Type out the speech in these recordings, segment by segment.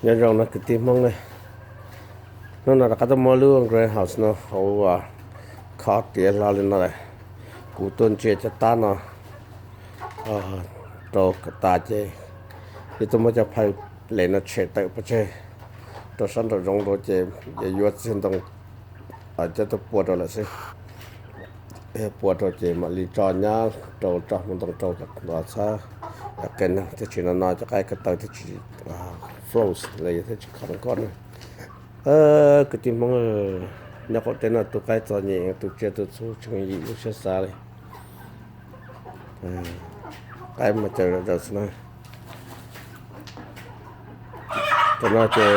Nyob zoo no kwv tij Hmoob ne, hnub no rov qab tuaj muab lub greenhouse no hauv kho tiav hlo li no lawm. Kuv tuaj ntsia cov tab no rau kom tas ces yuav tuaj muab cov pipe lem no tshem tawm pov tseg rau sab nraum zoov rau ces yuav yuav txiag ntoo coj tuaj pua rau lawm xwb. Pua rau ces mam li tso nyab rau tso hmoov ntoo rau kom txhob qe neeg thiab tsis no no cov qaib ko taw thiab tsis froze los yog thiab tsis kho nkoj na. Kwv tij Hmoob, nyob qaum teb no tu qaib txom nyem, tu tsiaj tu txhu tsis yim lub siab xav li. Qaib mas cawm zom zaws xwb na. Tam no ces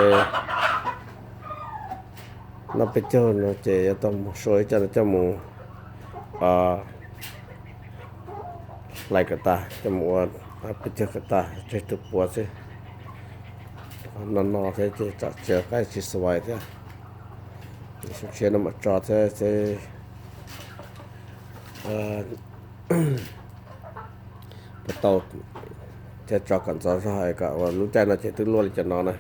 noj peb caug no ces yuav tau mus sua ib co no coj mus hlais kom tas, coj mus ua peb caug kom tas tseg tus puav xwb. No no thiab ces tsam tsis qaib tsis xavais thiab. Xyoo tshiab no mam tso thiab seb puas tau thiab tso kom ntxov zog kom ua lub caij no ces twb luaj li cov no na,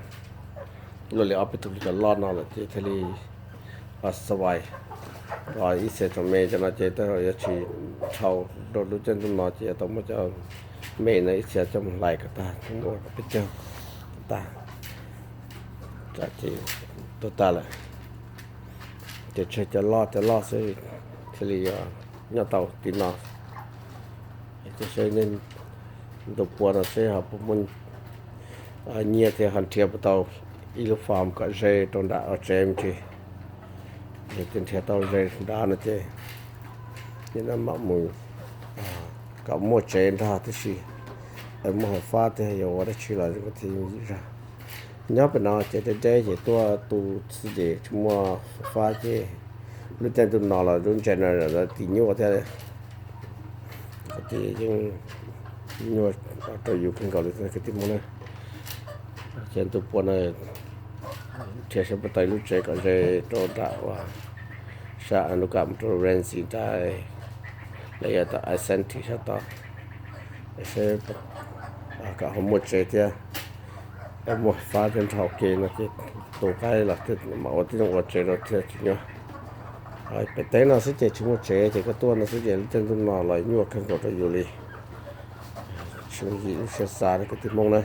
luaj li ob peb tug li cov loj no lawm ces thiaj li xavais. Ib txhia tsoom me cov no ces tej zaum yuav tsis dhau rau lub caij ntuj no ces yuav tau muab cov me no ib txhia coj mus hlais kom tag, coj mus ua peb caug kom tag, tsam ces tuag tag lawm. Ces tseg cov loj cov loj xwb thiaj li nyob tau tim no. Ces seb nej ntu pua no seb ho puas muaj nyiaj thiab ho nrhiav puas tau ib lub farm kom ze rau nram ua tsev me ntsis. Yog tias nrhiav tau ze nrad no ces nim no mam mus kom muaj tsev nrog tib si, muaj hauv fab thiab yuav ua dab tsi los zoo thiaj yooj yim zog. Nyob pem no ces deb deb ces tuaj tu xwb ces tsis muaj fab ces lub caij ntuj no los lub ntsais no tim nyuaj thiab. Ces yeej nyuaj rau yus kawg nkaus li kwv tij Hmoob na. Ces ntu pua no nrhiav seb puas tau ib lub tsev kom ze rau nram uas sab Anuka mus rau Ramsey nrad, los yog tom Asante sab tod, seb kom ho muaj tsev thiab, muaj fab thiab nrog ua ke no ces tu qaib los mam ua tib zoo ua tsev rau thiaj tsis nyuaj. Pem teb no xwb ces tsis muaj tsev ces koj tuaj no xwb ces lub caij ntuj no los nyuaj kawg nkaus rau yus li. Tsis yooj yim lub siab xav kwv tij Hmoob na.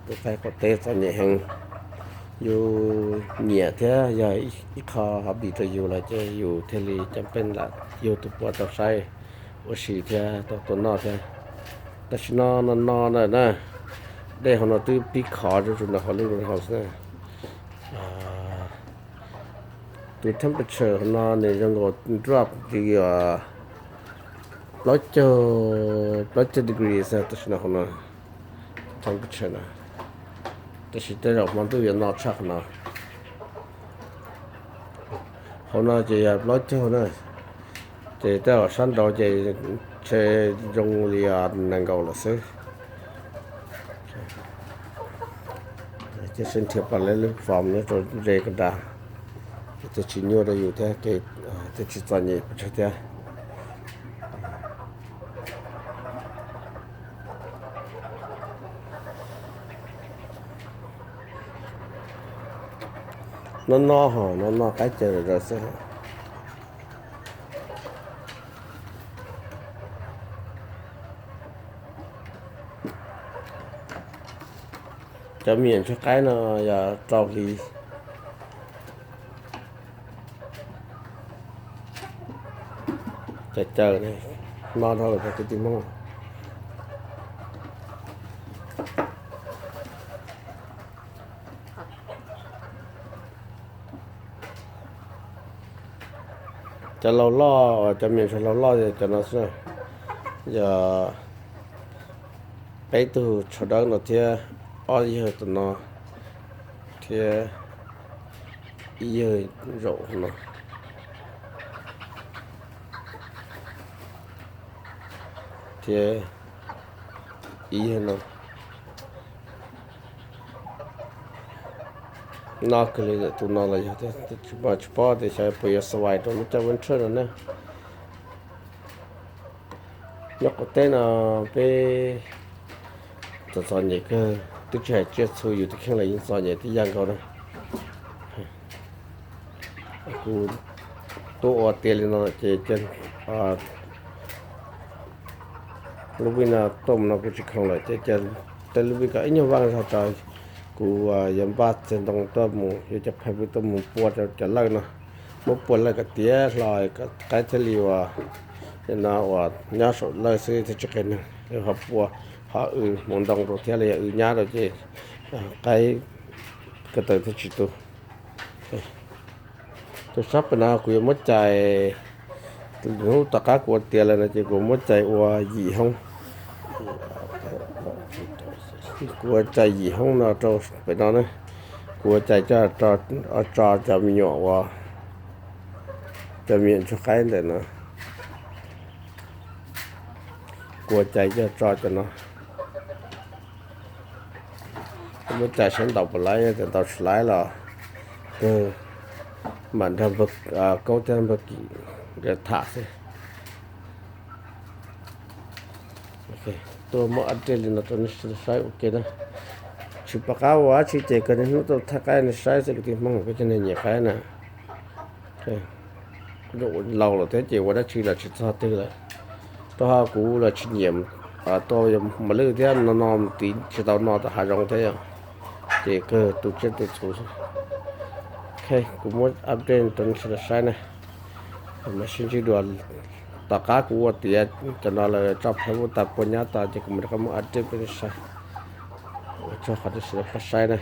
Tu qaib qaum teb txom nyem heev, yus nyiam thiab yog ib qho hobby rau yus lawm ces yus thiaj li cam peej lam yug tus puav tau saib ua si thiab tau tua noj thiab. Tam sim no no no na, dej hauv no twb pib khov zuj zus nram hauv lub greenhouse na. Tus temperature hauv no nws zoo nkaus drop li plaub caug, plaub caug degree tam sim no hauv no, temperature na. Tab sis tej zaum hmo ntuj yuav no tshaj qhov no. Hauv no ces yog plaub caug na, ces tej zaum sab nraud ces ntshe zoo li nees nkaum lawm xwb. Ces seb nrhiav pas leb lub fom nyob rau ze kawg nrad, thiaj tsis nyuaj rau yus thiab, thiaj tsis txom nyem pes tsawg thiab. No no ho no no qaib cawm zom zaws xwb. Cov me nyuam ntsuag qaib no yog rau hli. Cov cawm no dhau lawm rau kwv tij Hmoob. Cov laus loj, cov me nyuam ntsuag laus loj yog cov no xwb, yog peb tug tsho dawb no thiab ob yawg tom no thiab ib yawg zaum no thiab ib yawg no. No kawg li tus no los yog tsis paub tias xyov puas yuav survive rau lub caij winter no na. Nyob qaum teb no peb txom txom nyem kawg, Twb tsis hais tsiaj txhu, yus tus kheej los yeej txom nyem tib yam nkaus na. Kuv tuaj ua tiav li no ces lub vij no tuaj mus no kuv tsis khoom lawm ces cia tej lub vij kom ib nyuag vaj zog tso, kuv yuav npaj txiag ntoo tuaj mus, yuav cov phaj pw tuaj mus pua rau cov lawj no. Muab pua lawj kom tiav hlo, qaib thiaj li uas no uas nyob saum lawj xwb thiaj tsis qeg neeg. Ho pua, ho w hmoov ntoo rau thiab los yog w nyab rau ces qaib ko taw thiaj tsis tu. Tus sab pem no kuv yuav muab cais, hnub tom qab kuv ua tiav lawm no ces kuv muab cais ua yim hoob. Kuv ua cais yim hoob no rau pem no na. Kuv ua cais coj tso cov me nyuam uas, cov me nyuam ntsuag qaib ntawm no. Kuv ua cais coj tso cov no. Muab cais saib ntaus puas laib, yog tias ntaus tsis laib los kawg mam nrog Kaub thiab Npawg Kim nkawd tham xwb. Tuaj muab update li no rau nej saib ua ke na. Tsis pom qab ua dab tsi ces kawg niaj hnub tuaj thaij qaib nej saib xwb kwv tij Hmoob, peb cov neeg nyiam qaib na. Laus lawm thiab ces ua dab tsi los tsis txog twg lawm. Rau qhov kuv los tsis nyiam tuaj mos lwj thiab, no no mus tid tsis tau no tom hav zoov thiab yom, ces kawg tu tsiaj tu txhu xwb. Ok, kuv muab update rau nej sawv daws saib na. Mam sib ntsib dua tom qab kuv ua tiav cov no lawm, tso phaj pw tas pua nyab tas ces kuv mam rov qab muab update rau nej saib. Ua tsaug qhov nej sawv daws pab saib na.